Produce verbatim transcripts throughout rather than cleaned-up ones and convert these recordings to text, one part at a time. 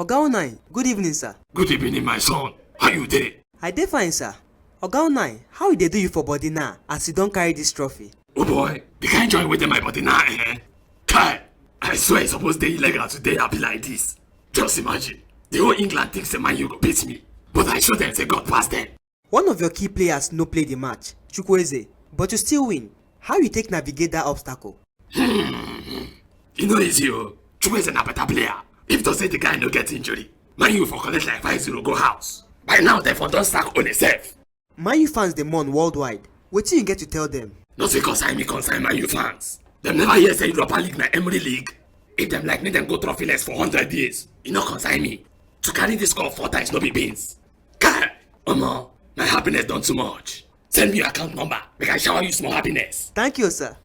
Oga Onai, good evening, sir. Good evening, my son. How you dey? I dey fine, sir. Oga Onai, how e dey do you for body now as you don carry this trophy? Oh boy, the kind joy wey dey my body now, eh? Kai, I swear e suppose dey illegal to dey happy like this. Just imagine, the whole England think say Man U go beat me, but I show them say God pass them. One of your key players no play the match, Chukwueze, but you still win. How you take navigate that obstacle? E no easy o. Chukwueze na better player. If to say the guy no get injury, Man U for collect like five zero go house. By now, dem for don sack Ole sef. Man U fans dey mourn worldwide. Wetin you get to tell them? Nothing concern me concern Man U fans. Dem never hear say Europa League na Emery League. If dem like, make dem go trophyless for hundred years. E no concern me. To carry this cup four times no be beans. Kai, omo, my happiness don too much. Send me your account number, make I shower you small happiness. Thank you, sir.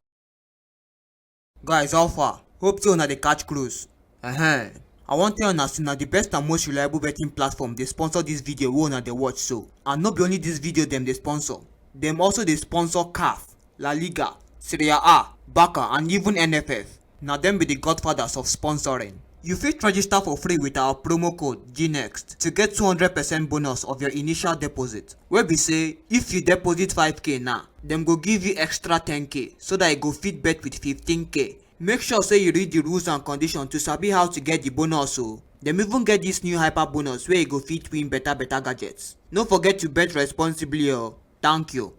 Guys, how far? Hope say una dey catch cruise. Uh-huh. I wan tell una say na the best and most reliable betting platform dey sponsor this video wey una dey watch so. And no be only this video dem dey sponsor. Dem also dey sponsor caf, La Liga, Serie A, Barca, and even N F F. Na dem be the godfathers of sponsoring. You fit register for free with our promo code G next to get two hundred percent bonus of your initial deposit. Wey be say, if you deposit five K now, dem go give you extra ten K so that you go fit bet with fifteen K. Make sure say you read the rules and conditions to sabi how to get the bonus o. Dem even get this new hyper bonus where you go fit win better better gadgets. No forget to bet responsibly o. Thank you.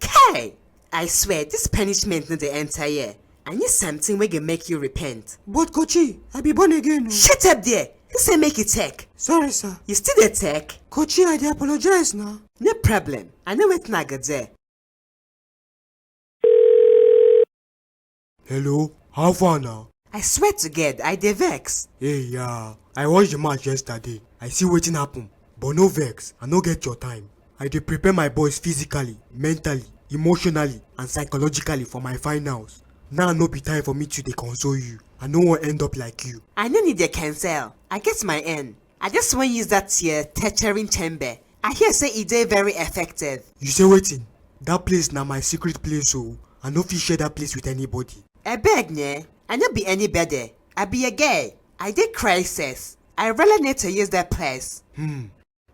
Kai! I swear, this punishment no dey enter here. I need something wey go make you repent. But Kochi, I be born again o. Shut up there! Who say make you take? Sorry, sir. You still dey take? Kochi, I dey apologize now. No problem. I know wetin I go do. Hello, how far now? I swear to God, I dey vex. Hey, yeah, I watch the match yesterday. I see wetin happen, but no vex, I no get your time. I dey prepare my boys physically, mentally, emotionally, and psychologically for my finals. Now no be time for me to dey console you. I no wan end up like you. I no need dey cancel. I get my end. I just wan use that your torturing chamber. I hear say e dey very effective. You say wetin? That place na my secret place o. I no fit share that place with anybody. Abeg, ne? I no be anybody. I be a guy. I dey crisis. I really need to use that place. Hmm.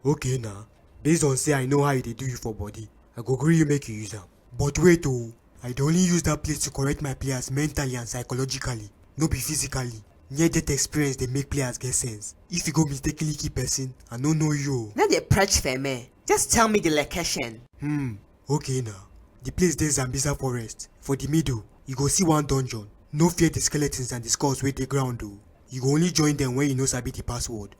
Okay na. Based on say I know how e dey do you for body, I go gree you make you use am. But wait o, I dey only use that place to correct my players mentally and psychologically, no be physically. Near death experience dey make players get sense. If you go mistakenly kill person, I no know you o. No dey preach for me. Just tell me the location. Hmm. Okay na. The place dey Zambiza forest. For the middle, you go see one dungeon. No fear the skeletons and the skulls wey dey ground o. You go only join them when you no sabi the password.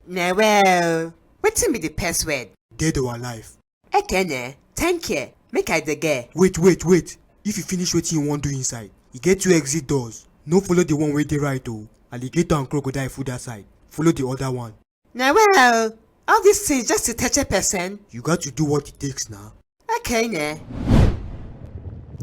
Na well, wetin be the password? Dead or alive. Ekene, thank you. Make I dey get. Wait, wait, wait. If you finish wetin you wan do inside, e get two exit doors. No follow the one wey dey right o. Alligator and crocodile full that side. Follow the other one. Na well, all these things just to touch a person. You got to do what it takes now. Okay, ne?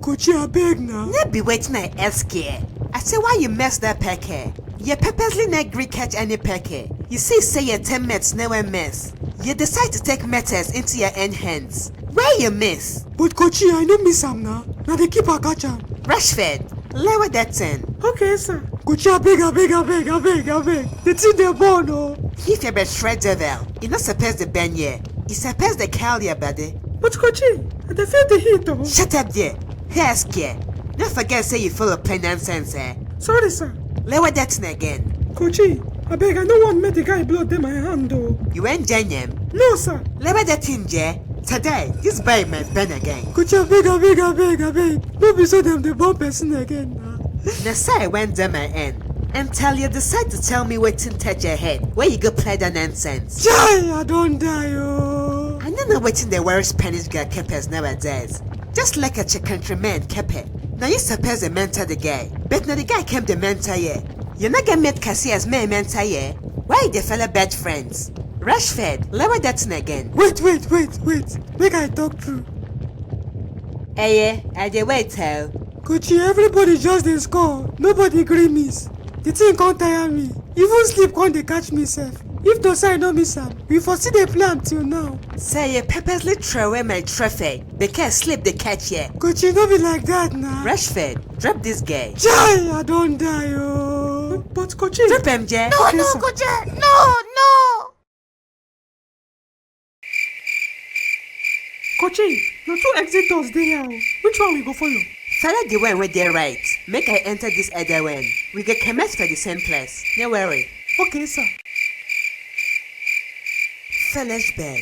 Kochi, abeg na. No be wetin I ask here. I say, why you mess that peke? You purposely no gree catch any peke. You see say your teammates never mess. You decide to take matters into your own hands. Where you miss? But Kochi, I no miss am na. Na the keeper catch am. Rashford, lower that thing. Okay, sir. Kochi, abeg, abeg, abeg, abeg, abeg. The thing dey burn o. If you be shred devil, you no suppose dey bend here. You suppose dey curl your body. But Kochi, I dey feel the heat o. Shut up there. Hey, ask here. No forget say you full of plain nonsense, eh? Sorry, sir. Lower that thing again. Kochi, abeg, I no want make the guy blood dey my hand o. You wan join him? No, sir. Lower that thing, je. Today, this boy might burn again. Kochi, abeg, abeg, abeg, abeg. No be so dem dey burn person again na. Na so I went down my end until you decide to tell me wetin touch your head where you go play that nonsense. Chai, I don die o. I no know wetin dey worry Spanish girl kepes nowadays. Just like a chicken man kepe. Now you suppose to mentor the guy, but now the guy came the mentor here. You no get made Casillas may mentor here. Why you dey follow bad friends? Rashford, lower that thing again. Wait, wait, wait, wait. Make I talk true. Eh, yeah, I dey wait o. Kochi, everybody just dey score. Nobody gree miss. The thing come tire me. Even sleep come dey catch me sef. If to say I no miss am, we for still dey play am till now. Say you purposely throw away my trophy. The cat sleep the catch here. Kochi, no be like that na. Rashford, drop this guy. Chai, I don die oh. But Kochi. Drop him, Jay. No, no, Kochi, no, no. Kochi, no two exit doors dey here oh. Which one we go follow? Follow the one wey dey right. Make I enter this other one. We go comot for the same place. No worry. Okay, sir. Foolish boy.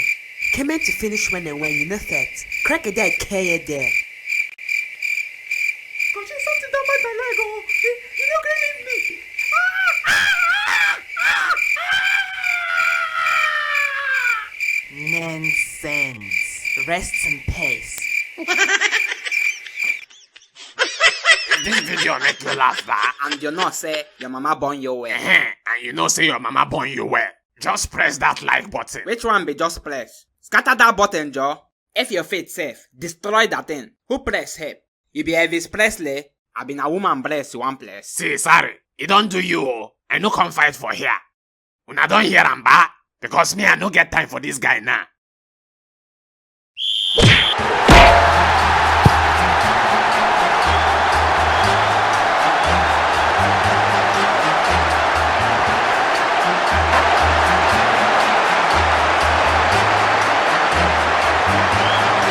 Comot to finish one and one, you know that. Crocodile carry there. Kochi, something don bite my leg oh. You no gree leave me. Nonsense. Rest in peace. This video make you laugh, ba? And you know say your mama born you well. Ehen, and you know say your mama born you well. Just press that like button. Which one be just press? Scatter that button, Joe. If your faith safe, destroy that thing. Who press help? You be Elvis Presley? I been a woman bless you one place. See, sorry, e don do you o. I no come fight for here. Una don hear am, ba? Because me, I no get time for this guy now.